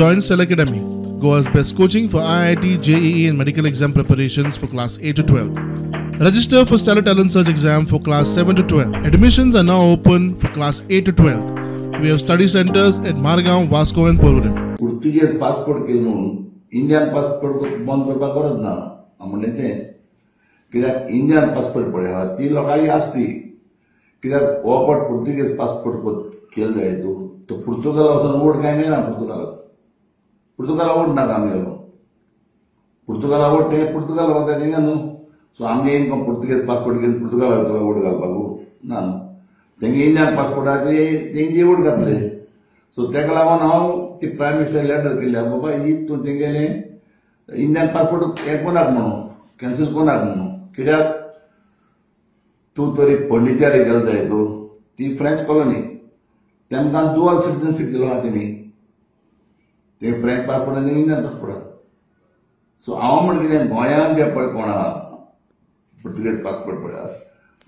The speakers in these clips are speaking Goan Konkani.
Join Stellar Academy, Goa's best coaching for IIT, JEE and medical exam preparations for class 8 to 12. Register for Stellar Talent Search exam for class 7 to 12. Admissions are now open for class 8 to 12. We have study centers at Margao, Vasco and Porvorim. Portuguese passport केलो म्हणून इंडियन पासपोर्ट बंद करपाक गरज ना. म्हणलें तें कित्याक इंडियन पासपोर्ट पळय आहा ती लोकांची आसली, कित्याक हो पट पुर्तुगेज पासपोर्ट केलो जाय तूं तो पुर्तुगाला वचून वोट काय मेळना. पुर्तुगालाक पुर्तुगाला वोट नाका आमगेलो, पुर्तुगाला वोट ते पुर्तुगाला वता तेंगा न्हू. सो आमगे इनकम पुर्तुगेज पासपोर्ट घेवन पुर्तुगाला वयतलो वोट घालपाक ना न्हू. तेंगे इंडियन पासपोर्ट आहा ते तेंचे वोट घातले. सो तेका लागून हांव ती प्रायम मिनिस्टर लेटर केल्या, बाबा ही तूं तेंगेलें इंडियन पासपोर्ट हें कोणाक म्हणून कॅन्सल कोणाक म्हणून, कित्याक तूं तरी पोंडिचेरी गेलो जाय तूं ती फ्रेंच कॉलनी तेमकां दुअल सिटीजनशीप दिलो आहा तेमी, ते फ्रेंच पासपोर्ट आनी इंडियन पासपोर्ट आहा. सो हांव म्हण कितें गोंयांत जे पळय कोण आहा पुर्तुगेज पासपोर्ट पळय आहा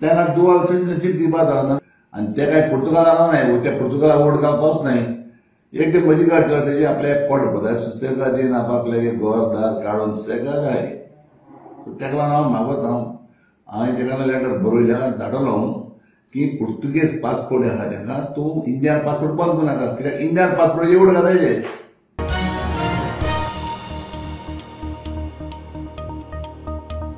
तेन्ना दुअल सिटीजनशीप दिवपा जावना. आनी ते काय पुर्तुगाला नाय, ते पुर्तुगाला वोट घालपाच नाय. एक ते म्हजी काडटा तेजी आपले पोट भरता सुसेगादीन आपआपले घरदार काडून सुसेगाद जाय. सो तेका लागून हांव मागोता, हांवें तेका लेटर बरयल्या धाडलो की पुर्तुगेज पासपोर्ट आहा तेका तूं इंडियन पासपोर्ट बंद करूं नाका, कित्याक इंडियन पासपोर्ट एवढ घालायचे.